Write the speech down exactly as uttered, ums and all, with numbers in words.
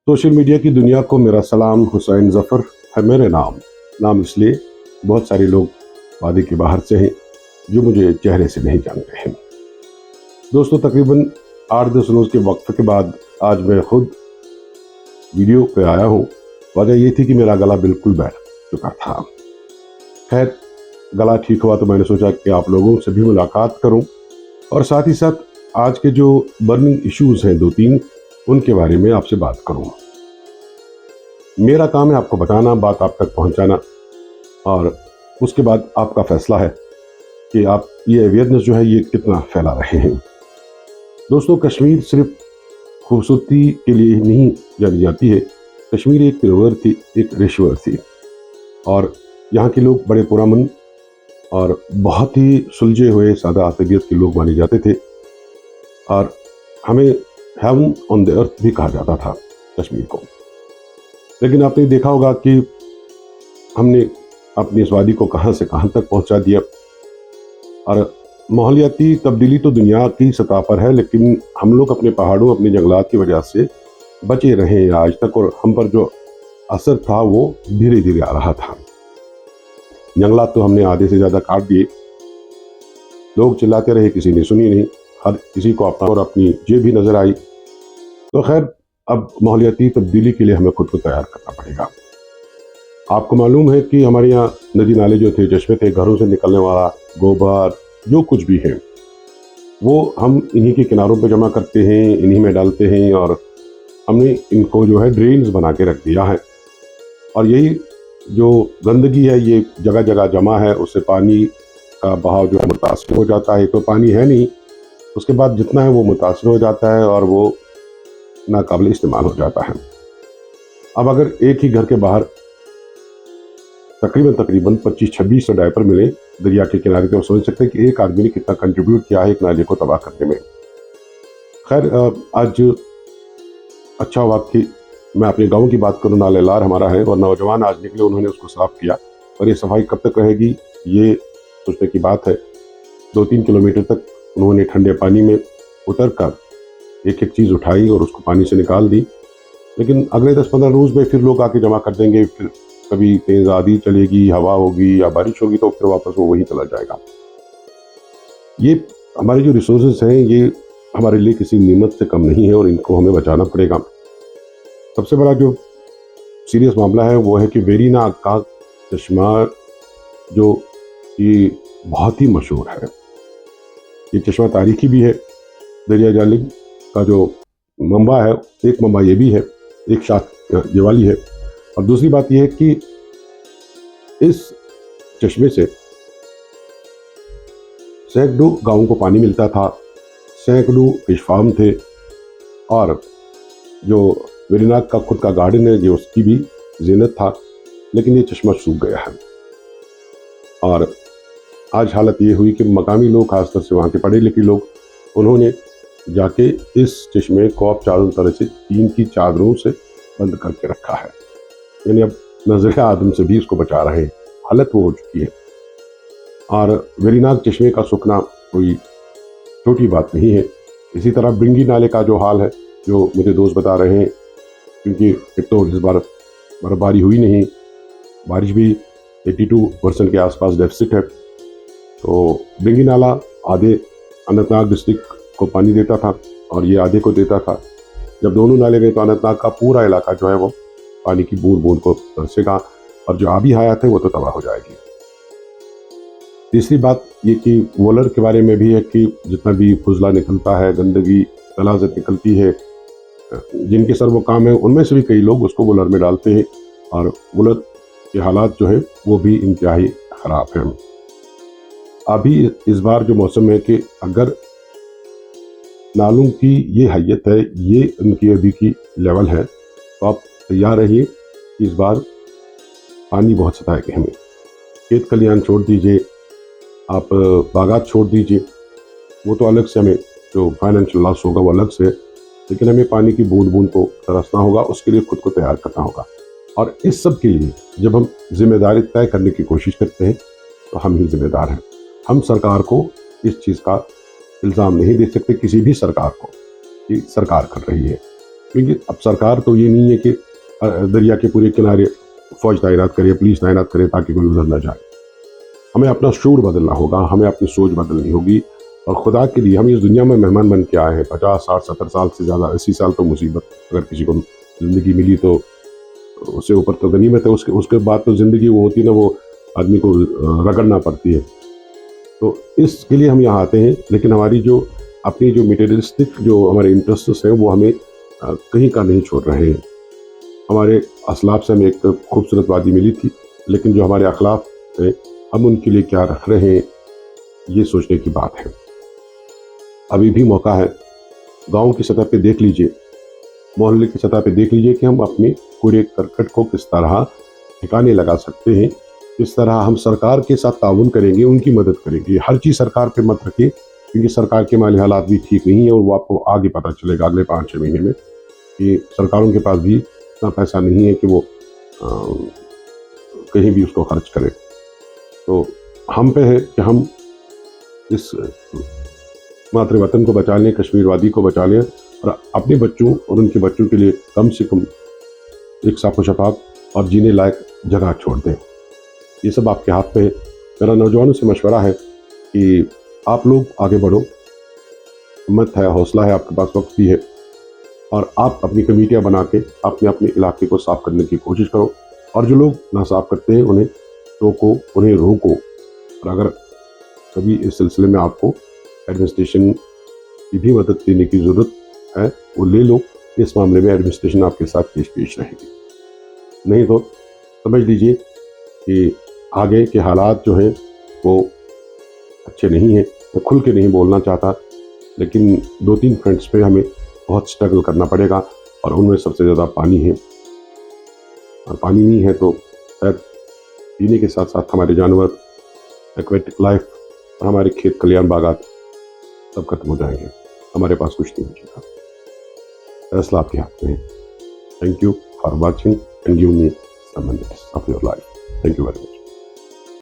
Social media की दुनिया को मेरा सलाम। हुसैन जफर है मेरे नाम। नाम इसलिए, बहुत सारे लोग वादी के बाहर से हैं जो मुझे चेहरे से नहीं जानते हैं। दोस्तों, तकरीबन आठ दस रोज के वक्फे के बाद आज मैं खुद वीडियो पे आया हूँ। वजह ये थी कि मेरा गला बिल्कुल बैठ चुका था। खैर, गला ठीक हुआ तो मैंने सोचा कि आप लोगों से भी मुलाकात करूं और साथ ही साथ आज के जो बर्निंग इश्यूज हैं दो तीन, उनके बारे में आपसे बात करूं। मेरा काम है आपको बताना, बात आप तक पहुंचाना, और उसके बाद आपका फैसला है कि आप ये अवेयरनेस जो है, ये कितना फैला रहे हैं। दोस्तों, कश्मीर सिर्फ खूबसूरती के लिए ही नहीं जानी जाती है। कश्मीर एक रिवर थी, एक रिश्वर थी, और यहाँ के लोग बड़े पुरअमन और बहुत ही सुलझे हुए, सादा तबीयत के लोग माने जाते थे, और हमें हेवन ऑन द अर्थ भी कहा जाता था कश्मीर को। लेकिन आपने देखा होगा कि हमने अपनी इस वादी को कहाँ से कहाँ तक पहुँचा दिया। और माहौलियाती तब्दीली तो दुनिया की सतह पर है, लेकिन हम लोग अपने पहाड़ों, अपने जंगलात की वजह से बचे रहे हैं आज तक, और हम पर जो असर था, वो धीरे धीरे आ रहा था। जंगलात तो हमने आधे से ज्यादा काट दिए। लोग चिल्लाते रहे, किसी ने सुनी नहीं, हर किसी को अपना और अपनी जेब ही नजर आई। तो खैर, अब माहौलियाती तब्दीली के लिए हमें खुद को तैयार करना पड़ेगा। आपको मालूम है कि हमारे यहाँ नदी नाले जो थे, चश्मे थे, घरों से निकलने वाला गोबर, जो कुछ भी है, वो हम इन्हीं के किनारों पर जमा करते हैं, इन्हीं में डालते हैं, और हमने इनको जो है ड्रेन्स बना के रख दिया है। और यही जो गंदगी है, ये जगह जगह जमा है, उससे पानी का बहाव जो है, मुतासर हो जाता है। तो पानी है नहीं, उसके बाद जितना है, वो मुतासर हो जाता है और वो नाकाबिल इस्तेमाल हो जाता है। अब अगर एक ही घर के बाहर तकरीबन तकरीबन पच्चीस छब्बीस सौ डायपर मिले दरिया के किनारे, तो समझ सकते हैं कि एक आदमी ने कितना कंट्रीब्यूट किया है एक नाले को तबाह करने में। खैर, अ, आज अच्छा हुआ कि मैं अपने गाँव की बात करूँ, नाले लार हमारा है, और नौजवान आज निकले, उन्होंने उसको साफ किया। और ये सफाई कब तक रहेगी, ये सोचने की बात है। दो तीन किलोमीटर तक उन्होंने ठंडे पानी में उतर कर एक एक चीज़ उठाई और उसको पानी से निकाल दी। लेकिन अगले दस पन्द्रह रोज में फिर लोग आके जमा कर देंगे। फिर कभी तेज आंधी चलेगी, हवा होगी या बारिश होगी, तो फिर वापस वो वहीं चला जाएगा। ये हमारे जो रिसोर्सेज हैं, ये हमारे लिए किसी नेमत से कम नहीं है और इनको हमें बचाना पड़ेगा। सबसे बड़ा जो सीरियस मामला है, वो है कि वेरीनाग का चश्मा, जो कि बहुत ही मशहूर है। ये चश्मा तारीखी भी है। दरिया जालिम का जो मंबा है, एक मंबा ये भी है, एक शाख ये वाली है। और दूसरी बात ये है कि इस चश्मे से सैकड़ों गांवों को पानी मिलता था, सैकड़ों फिश फार्म थे, और जो वेरीनाग का खुद का गार्डन है, ये उसकी भी जीनत था। लेकिन ये चश्मा सूख गया है। और आज हालत ये हुई कि मकामी लोग, खासतौर से वहाँ के पढ़े लिखे लोग, उन्होंने जाके इस चश्मे को अब चारों तरह से टीन की चादरों से बंद करके रखा है। यानी अब नजर आदम से भी इसको बचा रहे हैं। हालत वो हो चुकी है। और वेरीनाग चश्मे का सूखना कोई छोटी बात नहीं है। इसी तरह ब्रिंगी नाले का जो हाल है, जो मुझे दोस्त बता रहे हैं, क्योंकि एक तो इस बार बर्फबारी हुई नहीं, बारिश भी एटी टू परसेंट के आसपास डेफिसिट है। तो ब्रिंगी नाला आधे अनंतनाग डिस्ट्रिक्ट को पानी देता था और ये आधे को देता था। जब दोनों नाले गए, तो अनंतनाग का पूरा इलाका जो है, वो पानी की बूंद बूंद को तरसेगा और जो आबी हयात है, वो तो तबाह हो जाएगी। तीसरी बात ये कि वोलर के बारे में भी है कि जितना भी फुजला निकलता है, गंदगी, गलाजत निकलती है, जिनके सर वो काम है, उनमें से भी कई लोग उसको वोलर में डालते हैं और वोलर के हालात जो है, वो भी इंतहाई खराब हैं। अभी इस बार जो मौसम है कि अगर नालों की ये हैयत है, ये उनकी अभी की लेवल है, तो आप तैयार रहिए कि इस बार पानी बहुत सताएगा हमें। खेत खलियान छोड़ दीजिए, आप बागात छोड़ दीजिए, वो तो अलग से हमें जो फाइनेंशियल लॉस होगा, वो अलग से है, लेकिन हमें पानी की बूंद बूंद को तरसना होगा, उसके लिए खुद को तैयार करना होगा। और इस सब के लिए जब हम जिम्मेदारी तय करने की कोशिश करते हैं, तो हम ही जिम्मेदार हैं। हम सरकार को इस चीज़ का इल्ज़ाम नहीं दे सकते, किसी भी सरकार को, कि सरकार कर रही है। क्योंकि अब सरकार तो ये नहीं है कि अ, दरिया के पूरे किनारे फौज तैनात करे, पुलिस तैनात करे ताकि कोई उधर ना जाए। हमें अपना शूर बदलना होगा, हमें अपनी सोच बदलनी होगी। और खुदा के लिए हम इस दुनिया में मेहमान बन के आए हैं। पचास, साठ, सत्तर साल से ज़्यादा, अस्सी साल तो मुसीबत, अगर किसी को ज़िंदगी मिली तो उससे ऊपर तो गनीमत है। उसके उसके बाद तो ज़िंदगी वो होती है ना, वो आदमी को अ, रगड़ना पड़ती है। तो इसके लिए हम यहाँ आते हैं, लेकिन हमारी जो अपनी जो मटेरियलिस्टिक जो हमारे इंटरेस्ट हैं, वो हमें अ, कहीं का नहीं छोड़ रहे हैं। हमारे असलाफ से हमें एक खूबसूरत वादी मिली थी, लेकिन जो हमारे अखलाफ हैं, हम उनके लिए क्या रख रहे हैं, ये सोचने की बात है। अभी भी मौका है। गांव की सतह पे देख लीजिए, मोहल्ले की सतह पे देख लीजिए कि हम अपने कूड़े करकट को किस तरह ठिकाने लगा सकते हैं, किस तरह हम सरकार के साथ ताउन करेंगे, उनकी मदद करेंगे। हर चीज़ सरकार पे मत रखिए, क्योंकि सरकार के माली हालात भी ठीक नहीं है और वो आपको आगे पता चलेगा अगले पाँच छः महीने में कि सरकारों के पास भी इतना पैसा नहीं है कि वो अ, कहीं भी उसको खर्च करें। तो हम पे है कि हम इस मातृ वतन को बचा लें, कश्मीर वादी को बचा लें और अपने बच्चों और उनके बच्चों के लिए कम से कम एक साफ शफाफ और जीने लायक जगह छोड़ दें। ये सब आपके हाथ में है। मेरा नौजवानों से मशवरा है कि आप लोग आगे बढ़ो, हिम्मत है, हौसला है, आपके पास वक्त भी है, और आप अपनी कमेटियां बना के अपने अपने इलाके को साफ करने की कोशिश करो। और जो लोग नासाफ करते हैं, उन्हें टोको, उन्हें रोको। और अगर कभी इस सिलसिले में आपको एडमिनिस्ट्रेशन की भी मदद लेने की ज़रूरत है, वो ले लो। इस मामले में एडमिनिस्ट्रेशन आपके साथ पेश पेश रहेगी। नहीं तो समझ लीजिए कि आगे के हालात जो हैं, वो अच्छे नहीं हैं। मैं खुल के नहीं बोलना चाहता, लेकिन दो तीन फ्रंट्स पे हमें बहुत स्ट्रगल करना पड़ेगा, और उनमें सबसे ज़्यादा पानी है। और पानी नहीं है तो शायद पीने के साथ साथ हमारे जानवर, एक्वेटिक लाइफ और हमारे खेत खलियान बागात सब खत्म हो जाएंगे। हमारे पास कुछ नहीं बचेगा। फैसला आपके हाथ में है। Thank you for watching and give me some minutes of your life. Thank you very much.